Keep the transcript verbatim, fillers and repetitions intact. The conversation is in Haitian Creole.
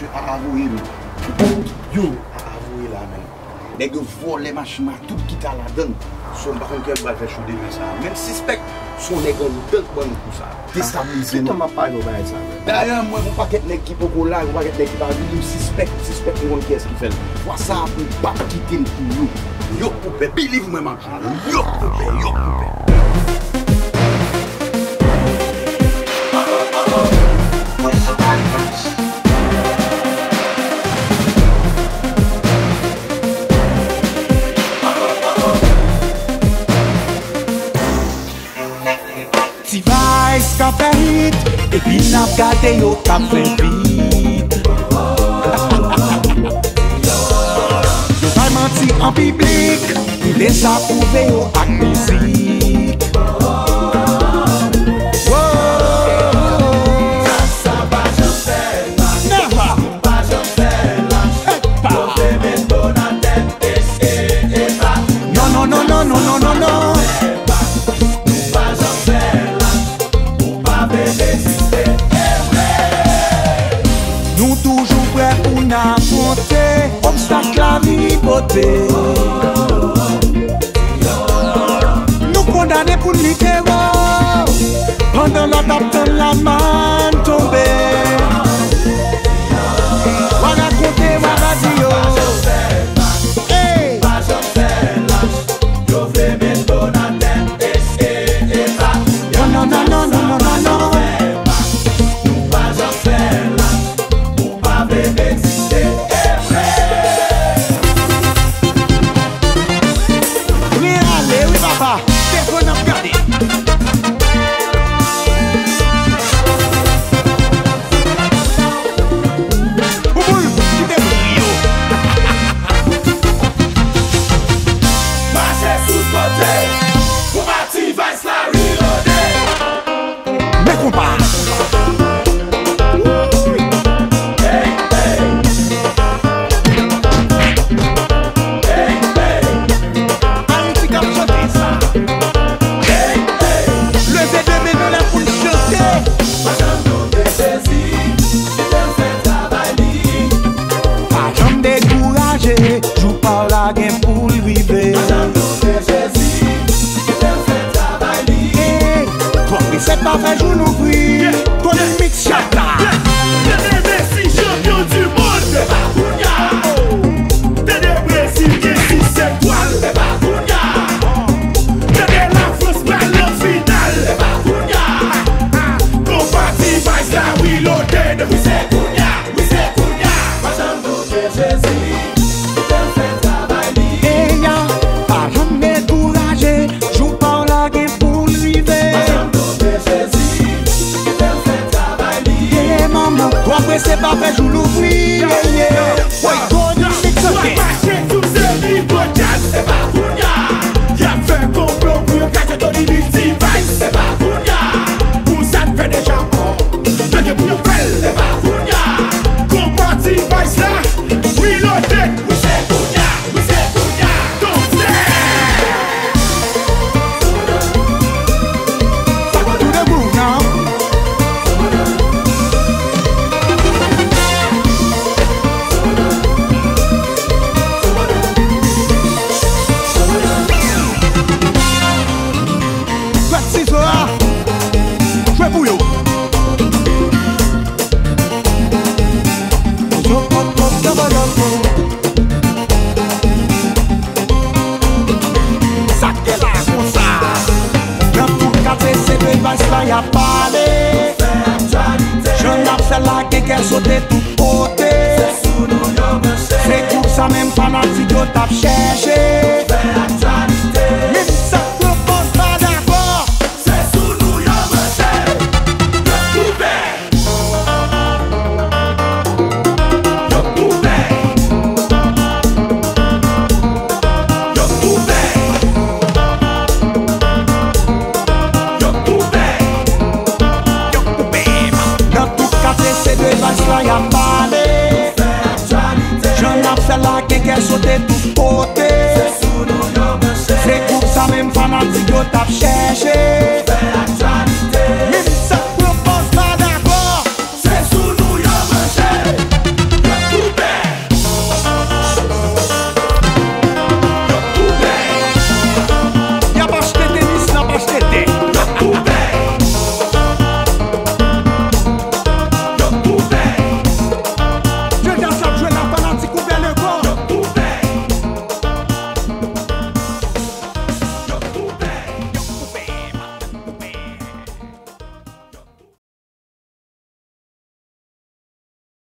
A a voye m. Yo, a a voye la menm. Nèg yo vòlè machin mwen, tout ki ta ladan l. So, m pa konn kiyès m pral fè cho demen sa a. Men m sispèk se yon nèg anndan k ban nou kou sa a. Destabilize nou. Tout tan m ap pale w bagay sa a menm. Dayè, m wè gon pakèt nèg ki poko la, gon pakèt nèg ki pa vini, m sispèk, m sispèk m konn kiyès ki fè l. Fwa sa a, m p ap kite l pou yo. Yo pou pè, believe mwen, m ap di w. Yo pou pè, yo pou pè. T-Vice k ap fè hit, epi n ap gade yo k ap fè vit. Yo bay manti an piblik, li dezapwouve yo ak mizik. Wow. Never. Epa. Non, non, non, non. Nou toujou prè pou n afwonte obstak lavi pote. Nou kondane pou n lite wo, pandan lòt ap tann lamann tonbe. W a rakonte, w a badi yo. Ey! Yo vle met dlo nan tèt, e, e, e, pa. Non, non, non, non. Nou pa janm fè lach, ou pa vle egziste, e vre. Vre ale, wi, papa. Devan n ap gade. Bouboul, kite m ri yo. Mache sou kote, pou T-Vice la reloaded. Men konpa. Hey, hey. Hey, hey. Ayiti k ap chante sa. Hey, hey. Leve de men nou la pou n chante. Pa janm doute Jezi, li te fè travay li. Pa janm dekouraje, jou pa w la gen pou l rive. Pa janm doute Jezi, li te fè travay li. Ey, twò prese pa fè jou louvri. Tony Mix Chata. Tande Messi, chanpyon di mond. Se pa kounya. Tande Brezil gen sis etwal. Se pa kounya. Tande Lafrans pral nan final. Se pa kounya. Konpa T-Vice la reloaded. Wi, se kounya. Wi, se kounya. Pa janm doute Jezi, li te fè travay li. Eya, pa janm dekouraje, jou pa w la gen pou l rive. Pa janm doute Jezi, li te fè travay li. Ye manman, twò prese pa fè jou louvri. Ye, ye. Woy, Tony Mix chante. Mache sou se nivo djaz. Se pa kounya. Y ap fè konplo pou yo kraze Tony Mix T-Vice. Se pa kounya. Pou sa n fè deja mò. Yo gen pou yo fè l. Se pa kounya. Konpa T-Vice la reloaded. Wi, se kounya. Wi, se kounya. Tonbe. Tou de gou, non? Fèt sizo a, jwe pou yo. Sa k te la konsa. Nan tout katye se T-Vice la y ap pale. Jan n ap fè la gen kè sote tout kote. Se gwoup sa menm fanatik yo t ap chèche.